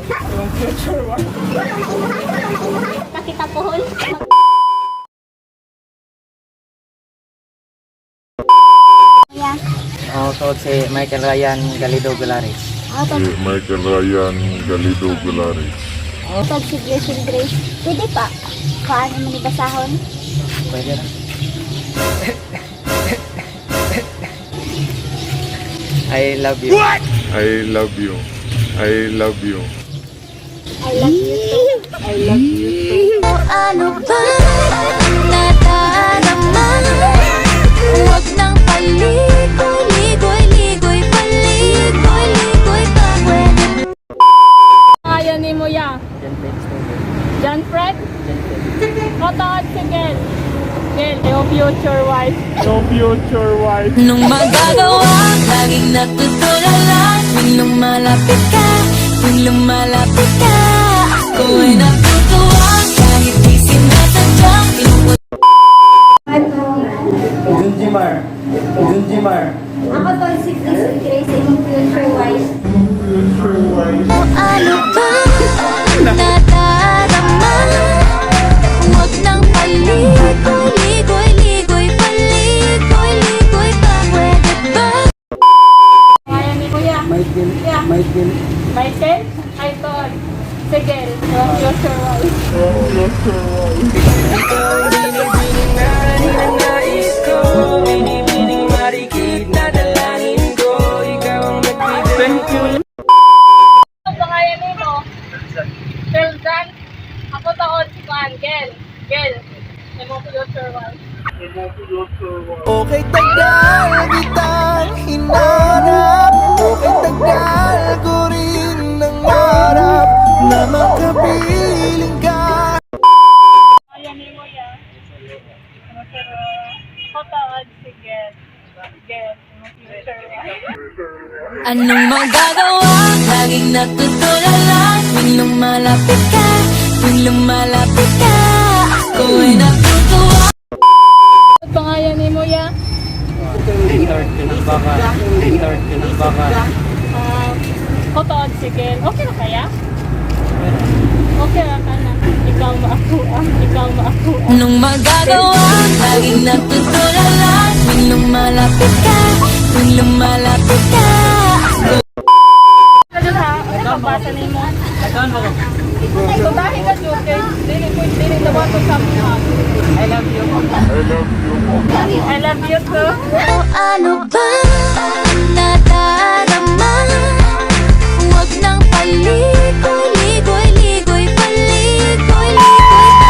Yung future wife. Nakita pohon. Yeah. Ako si Michael Ryan Galido Gularis. Ako Si Michael Ryan Galido Gularis. tawag si Grace Grace. Pwede pa. Paano mo ni basahon? Pwede na. I love you. I love you. I love you. I love you too. I love you too. Ano ba nadarama? Huwag nang paligoy, ligoy, ligoy, paligoy, ligoy pa. Pwede Kaya ni mo ya. John Fred Stover. John Fred? John Fred. Kotood si Gel. Gel, yung future wife. Yung future wife. Anong magagawa? Laging natutulala tuwing lumalapit ka, tuwing lumalapit ka. Ako ay natutuwa kahit di sinasadya. Pinupunta Junjimar. Junjimar. Ako tawag si Grace Grace, imong future wife. Ano ba nadarama? Huwag nang paligoy, ligoy, ligoy, paligoy, ligoy pa. Pwede ba? Kaya ni Kuya. Michael. Yeah. Michael. Michael? Ay, tol. Si Gel, yung future wife. Thank you. Ano pangalan nimo? Felzan. Ako taon si Kuan, Gel. Gel. Imong future wife. Okay, tagal kitang hinanap. Okay, tagal ko rin nangarap na makapiling ka. Kaya nimo ya. Pero ako taon si Gel. Gel, imong future wife. Anong magagawa? Laging natutulala tuwing lumalapit ka, tuwing lumalapit ka. Ako ay natutuwa. Ano pangalan nimo ya? Victor Pinabaka. Victor Pinabaka. Ako taon si Gel. Okay na kaya? Okay ra ka na. Ikaw maakuha. Ikaw maakuha. Anong magagawa? Laging natutulala tuwing lumalapit ka, tuwing lumalapit ka. Ako Ano ha? Ano pabasa nimo? Nagkaan mo ko. Tutahi ka jud kay dili ko dili dawato sa mga. I love you. I love you. I love you too. Ano ba